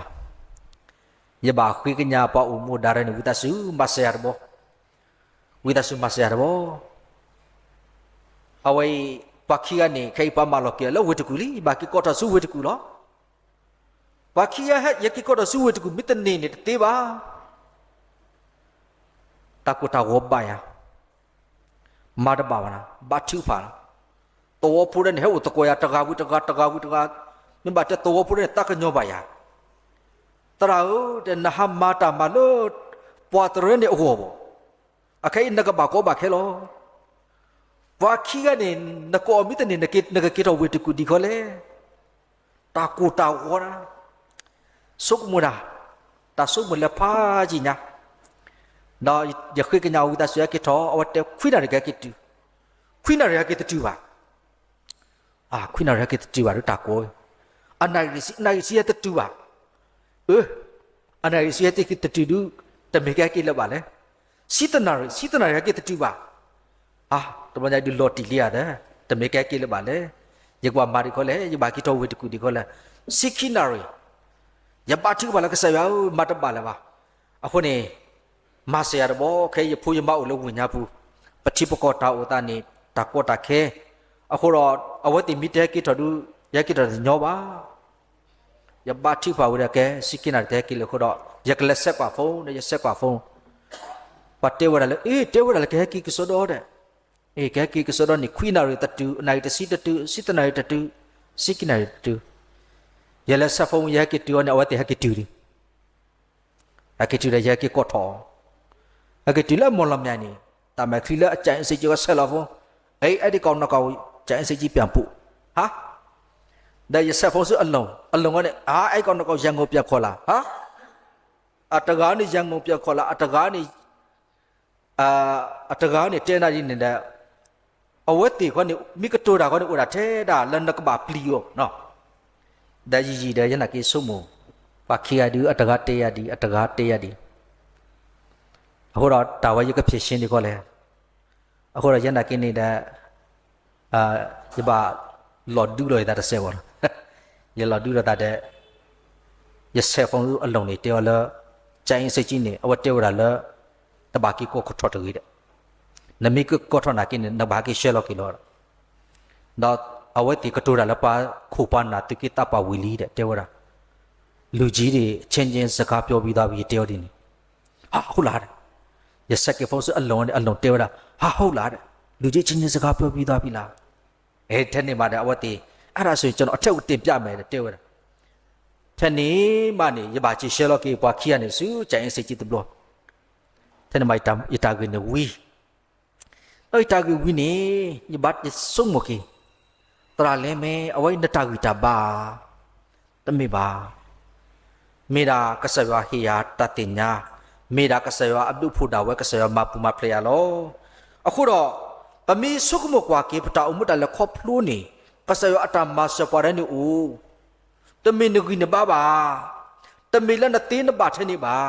ယဘၣ်ဃ့ကညးပှၤအိၣ်မူဒါရဲၣ်န့ၣ် ဝံသးစူၤမၤစၢၤယၤတဘျီ, ဝံသးစူၤမၤစၢၤယၤတဘျီ. အဝဲအံၤ ပှၤခံဂၤန့ၣ် ခဲအံၤပှၤမၤလီၤက့ၤလၢဝ့ၢ်တကူၣ်လံ, ဘၣ်က့ၤကိးထီၣ်ဆူဝ့ၢ်တကူၣ်လီၤ. ပှၤခံဂၤဟဲ ယက့ၤကိးထီၣ်ဆူဝ့ၢ်တကူၣ် မ့ၢ်တန့ၢ်န့ၣ်တသ့ဘၣ်. တၢ်ကိၢ်တၢ်ဂီၤဘၣ်ယၤ မၤတဘၣ်ဘၣ်နၤ, ဘါထုကဖၣ်လီၤ. သဝီဖိဒဲးန့ၣ် ဟဲအိၣ်သကိးယၤ တဂၤဝံၤတဂၤ တဂၤဝံၤတဂၤ, မ့ၢ်ဘၣ်တဲသဝီဖိဒဲးန့ၣ် သးကညီၤဘၣ်ယၤ, သရၣ်ဧၢ, တဲနဟါမၤတၢ်မၤလၢ ပှၤတရၢန့ၣ်အဂီၢ်ဘၣ်, အခဲအံၤနကဘၣ်ကီဘၣ်ခဲလီၤ. ပှၤခံဂၤန့ၣ် နကိးအီၤမ့ၢ်တန့ၢ် နကက့ၤထီၣ်ဝ့ၢ်တကူၣ်ဒံးခီလဲၣ်. တၢ်ကိၢ်တၢ်ဂီၤဒၣ်, ဆိကမိၣ်ဒၣ်, တၢ်ဆိကမိၣ်လၢဖးယံာ်ညါ, ဒီးယဃ့ကညးဝံသးစူၤဟဲက့ၤထီၣ်, အဝဲတဲခွံနၣ်ရံၣ်ကဟဲက့ၤတုၤ, ခွံနၣ်ရံၣ်ဟဲက့ၤတတုၤဘၣ်, ခွံနၣ်ရံၣ်ဟဲက့ၤတတုၤဘၣ်ဒီးတၢ်ကိး, အနၣ်ရံၣ်ဆံ အနၣ်ရံၣ်ဆံဟဲတတုၤဘၣ်, အၢ, အနၣ်ရံၣ်ဆံဟဲက့ၤတတုၤဒုး, တမ့ၢ်ကဟဲက့ၤလၢၤဘၣ်လဲၣ်. ဆံတနၣ်ရံၣ်, ဆံတနၣ်ရံၣ်ဟဲက့ၤတတုၤဘၣ်, အါ, တဘျီညါဒုးလီၤတံၢ်လံဧါဒီး, တမ့ၢ်ကဟဲက့ၤလၢၤဘၣ်လဲၣ်. ယကဘၣ်မၤဒံးခီလဲၣ်, ယဘၣ်က့ၤထီၣ်ဝ့ၢ်တကူၣ်ဒံးခီလဲၣ်. ဆံခံနၣ်ရံၣ်, ယဘါထုကဖၣ်လၢကစၢ်ယွၤဧၢ, မၤတဘၣ်လၢၤဘၣ်. အဃိန့ၣ် မၤစၢၤယၤတဘျီ, ခဲအံၤယဖိယမါအိၣ်လၢဝ့ၢ်ညါပူၤ, ပထံပကီၢ်တၢ်အိၣ်သးန့ၣ် တၢ်ကီတၢ်ခဲ, အဃိဒီး အဝဲသ့ၣ်မ့ၢ်တဟဲက့ၤထီၣ်ဒုး, ယဟဲက့ၤထီၣ်တညီဘၣ်. ယဘါထုကဖၣ်ဝံၤဒီးကဲ ဆံခံနၣ်ရံၣ်တဟဲက့ၤလၢၤအဃိဒီး, ယကလဲၤဆဲးကွၢ် phone ဒီး ယဆဲးကွၢ် phone, ပှၤတဲဝဲဒၣ်လၢ အ့ တဲဝဲဒၣ်လၢကဟဲက့ၤကစီဒီဒဲး, အ့ ကဟဲက့ၤကစီဒီန့ၣ် ခွံနၣ်ရံၣ်တတုၤ, နၣ်ရံၣ်တဆံတတုၤ, ဆံတနၣ်ရံၣ်တတုၤ, ဆံခံနၣ်ရံၣ်တတုၤ, ယလဲၤဆဲး phone ယဟဲက့ၤတုၤအီၤန့ၣ် အဝဲသ့ၣ်ဟဲက့ၤတုၤလံ. ဟဲက့ၤတုၤဒီး ယဟဲက့ၤကိးထီၣ်, ဟဲက့ၤတုၤလၢမီၢ်လီၤမၠဲၤန့ၣ်, တၢ်မဲာ်ချံလၢအကၠဲးအ့စ့ကံ ကဆဲးလီၤ phone, အ့ အဲဒံးကီးနီၢ်ကီၢ် ကၠဲးအ့စ့ကံ ပြန်ပို့, ဟါ, ဒီးယဆဲး phone ဆူအလိၤ, အလိၤန့ၣ် အ့ အဲဒံးကီးနီၢ်ကီၢ် ရန်ကုန်ပြန်ခေါ်လာ, ဟါ, အတဂၤန့ၣ် ရန်ကုန်ပြန်ခေါ်လာ, အတဂၤန့ၣ် အတဂၤန့ၣ် တဲနၤဒ်န့ၣ်ဒီး, အဝဲသ့ၣ်ဃီန့ၣ် မ့ၢ်ကတိၤတၢ်ဃီန့ၣ် အိၣ်ဒၣ်ထဲဒၣ်လၢနကဘၣ်ပျံၤအီၤနီၤ, ဒီးယံာ်ယံာ်ဒီး ယဲနာ်က့ဆိကမိၣ်, ပှၤခံဂၤဒုး အတဂၤတဲယၤဒ် အတဂၤတဲယၤဒ်, အဃိဒီးတၢ်ဝဲယကဖျဲၣ်ရှင်းဒံးခီလဲၣ်, အဃိဒီးယဲနာ်က့န့ၣ်ဒီး ယဘၣ်လီၤဒုးလီၤယသးတစဲးဘၣ်လီၤ, ယလီၤဒုးလီၤသးဒီး ယဆဲး phone အလိၤန့ၣ် တဲအီၤလၢ ကၠဲးအ့စ့ကံန့ၣ် အဝဲတဲဝဲဒၣ်လၢ တဘၣ်က့ၤကိးထီၣ်တဂ့ၤဒီး, နမ့ၢ်က့ၤကိးထီၣ်နာ်က့န့ၣ် နဘၣ်ဟဲက့ၤဆှၢလီၤက့ၤလီၤ, ဒီး အဝဲသ့ၣ်ကတိၤတၢ်လၢပှၤခိၣ်ပှၤနၢ် သုးက့သးပှၢ်ဝံၤလံဒီး တဲဝဲဒၣ်, လူကြီးတွေ အချင်းချင်း စကားပြောပြီးသွားပြီ တဲဝဲဒ်န့ၣ်, ဟး ဟုတ်လား ဒီး, ယ second phone ဆူအလိၤန့ၣ် အလိၤတဲဝဲဒၣ်, ဟး ဟုတ်လား ဒီး, လူကြီး အချင်းချင်း စကားပြောပြီးသွားပြီလား, အဲ ထဲန့ၣ်မးဒီး အဝဲသ့ၣ်, အဲဒါဆိုရင် ကျွန်တော် အထက်ကို တင်ပြမယ် ဒီး တဲဝဲဒၣ်, ထဲန့ၣ်မးန့ၣ် ယဘၣ်စံးဆၢလီၤက့ၤပှၤခံဂၤန့ၣ်ဆူ ကၠဲးအင်းဆိပ်ကြီးတဘျီ, ထဲန့ၣ်မး ယတၢ်ဂ့ၢ်န့ၣ်ဝံၤ ဒီးယတၢ်ဂ့ၢ်ဝံၤန့ၣ် ယဘၣ်တဆိကမိၣ်က့ၤ, သရၣ်လဲမ့ၢ် အဝဲအံၤနတၢ်ဂံၢ်တၢ်ဘါဧါ, တမ့ၢ်ဘၣ်, မ့ၢ်ဒၣ်ကစၢ်ယွၤဟ့ၣ်ယၤတၢ်သ့ၣ်ညါ, မ့ၢ်ဒၣ်ကစၢ်ယွၤအဘျုးအဖှိၣ်ဒၣ်ဝဲ ကစၢ်ယွၤမၤပူၤမၤဖျဲးယၤလီၤ. အဃိဒီး ပမ့ၢ်ဆိကမိၣ်ကွၢ်က့ၤ ပတၢ်အိၣ်မူတၢ်လဲၤခီဖျိန့ၣ် ကစၢ်ယွၤအတၢ်မၤစၢၤပှၤဒၣ်န့ၣ်အိၣ် တမ့ၢ်နဂံၢ်နဘါဘၣ်, တမ့ၢ်လၢနသ့နဘၣ်ထဲန့ၣ်ဘၣ်,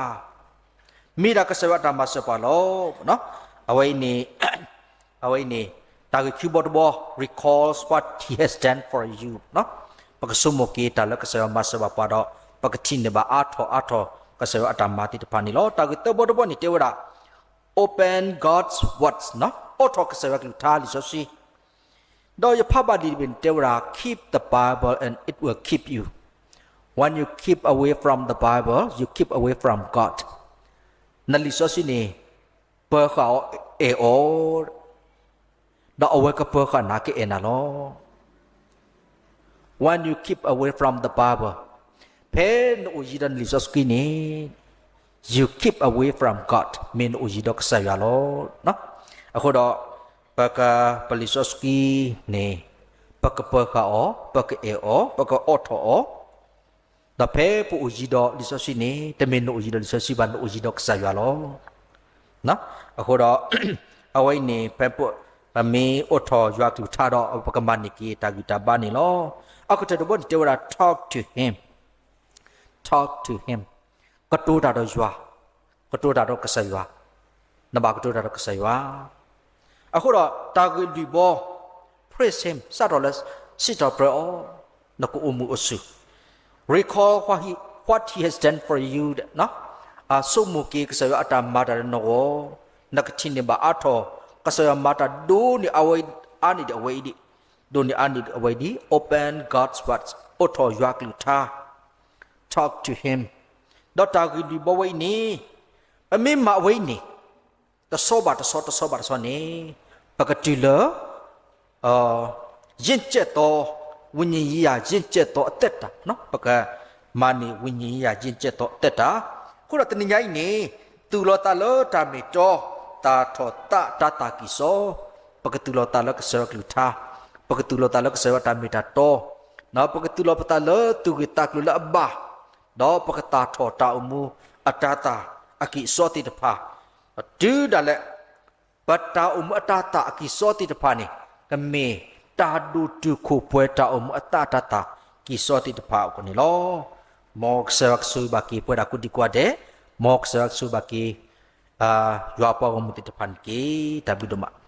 မ့ၢ်ဒၣ်ကစၢ်ယွၤအတၢ်မၤစၢၤပှၤလီၤ. အဝဲအံၤန့ၣ် အဝဲအံၤန့ၣ် တၢ်ဂ့ၢ်ခံဘီတဘီ recalls what he has done for you, ပကဆိကမိၣ်က့ၤတၢ်လၢကစၢ်ယွၤမၤစၢၤဘၣ်ပှၤဒီး ပကထံၣ်န့ၢ်ဘၣ်အါထီၣ်အါထီၣ် ကစၢ်ယွၤအတၢ်မၤသ့ၣ်တဖၣ်န့ၣ်လီၤ. တၢ်ဂ့ၢ်သၢဘီတဘီန့ၣ်တဲဝဲဒၣ် Open God's words, အိးထီၣ်ကစၢ်ယွၤကလုၢ်ကထါ လံာ်စီဆှံ, ဒီးယဖးဘၣ်ဒ်န့ၣ်တဲဝဲဒၣ် keep the Bible and it will keep you, when you keep away from the Bible you keep away from God, နလံာ်စီဆှံန့ၣ် ပၢၤဃာ်အီၤအဲၣ်အီၤ ဒီးအဝဲကပၢၤဃာ်နၤ ကအဲၣ်နၤလီၤ. When you keep away from the Bible, ဖဲနအိၣ်ယံၤဒီးနလံာ်စီဆှံန့ၣ် you keep away from God, မ့ၢ်နအိၣ်ယံၤဒီးကစၢ်ယွၤလီၤ. အဃိဒီး ပက ပလံာ်စီဆှံန့ၣ် ပကပၢၤဃာ်အီၤ, ပကအဲၣ်အီၤ, ပကအိးထီၣ်အီၤ, ဒီးဖဲပအိၣ်ယံၤဒီးလံာ်စီဆှံန့ၣ် တမ့ၢ်နအိၣ်ယံၤဒီးလံာ်စီဆှံဘၣ်, နအိၣ်ယံၤဒီးကစၢ်ယွၤလီၤ. အဃိဒီး အဝဲအံၤန့ၣ် ဖဲပမ့ၢ်အိးထီၣ်ယွၤကလုၢ်ကထါဒီး ပကမၤန့ၢ်က့ၤတၢ်ဂံၢ်တၢ်ဘါန့ၣ်လီၤ. အကတၢၢ်တဘီန့ၣ်တဲဝဲဒၣ် talk to him, talk to him, ကတိၤတၢ်ဒီးယွၤ, ကတိၤတၢ်ဒီးကစၢ်ယွၤ, နဘၣ်ကတိၤတၢ်ဒီးကစၢ်ယွၤ. အဃိဒီးတၢ်ဂ့ၢ်လွံၢ်ဘီ praise him, စးထီၣ်လၢ စံးထီၣ်ပတြၢၤအီၤ, နကအိၣ်မုာ်အိၣ်ဆူၣ်, recall what he, what he has done for you, ဆိကမိၣ်က့ၤကစၢ်ယွၤအတၢ်မၤတၢ်လၢနဂီၢ်, နကထံၣ်န့ၢ်ဘၣ်အါထီၣ် ကစၢ်ယွၤမၤတၢ်ဒိၣ်န့ၢ်အါန့ၢ်ဒံးအဝဲအံၤဒံး, ဒိၣ်န့ၢ်အါန့ၢ်ဒံးအဝဲအံၤဒံး, open God's words, အိးထီၣ်ယွၤကလုၢ်ကထါ, talk to him, ဒီးတၢ်ဂ့ၢ်လွံၢ်ဘီဝဲအံၤန့ၣ် ပမ့ၢ်မၤဝဲအံၤန့ၣ် တဆီဘၣ်တဆီ တဆီဘၣ်တဆီန့ၣ် ပကတုၤလၢ ရင့်ကျက်သော, ဝိညာဉ်ရေးရာ ရင့်ကျက်သောအသက်တာ, ပကမၤန့ၢ် ဝိညာဉ်ရေးရာ ရင့်ကျက်သောအသက်တာ, အဃိဒီးတနံၤညါအံၤန့ၣ် သူၣ်လီၤသးလၢတၢ်မ့ၢ်တီ, တၢ်ထီၣ်သးတၢ်သၣ်ကံၢ်စီ, ပကသူၣ်လီၤသးလၢကစၢ်ယွၤကလုၢ်ကထါ, ပကသူၣ်လီၤသးလၢကစၢ်ယွၤတၢ်မ့ၢ်တၢ်တီ, ပကသူၣ်လီၤပသးလၢသူၣ်ဂ့ၢ်သးကျိၤလၢအဘၣ် ဒီးပကသၣ်ထီၣ်တၢ်အိၣ်မူအတၤသၣ်အကံၢ်အစီသ့ၣ်တဖၣ်, တုၤဒၣ်လဲာ် ပတၢ်အိၣ်မူအတၤသၣ်အကံၢ်အစီသ့ၣ်တဖၣ်န့ၣ် ကမ့ၢ်တၢ်ဒိၣ်တုာ်ခိၣ်ပှဲၤတၢ်အိၣ်မူအသးတၤသၣ်ကံၢ်အစီသ့ၣ်တဖၣ်အဂီၢ်န့ၣ်လီၤ. မ်ကစၢ်ယွၤကဆိၣ်ဂ့ၤဘၣ်က့ၤပဝဲဒၣ်ကိးဒံကိးဂၤဒဲး, မ်ကစၢ်ယွၤကဆိၣ်ဂ့ၤဘၣ်က့ၤ ယွၤအပှၤဂီၢ်မုၢ်သ့ၣ်တဖၣ်န့ၣ်တက့ၢ်. တၢ်ဘျုးဒိၣ်မး.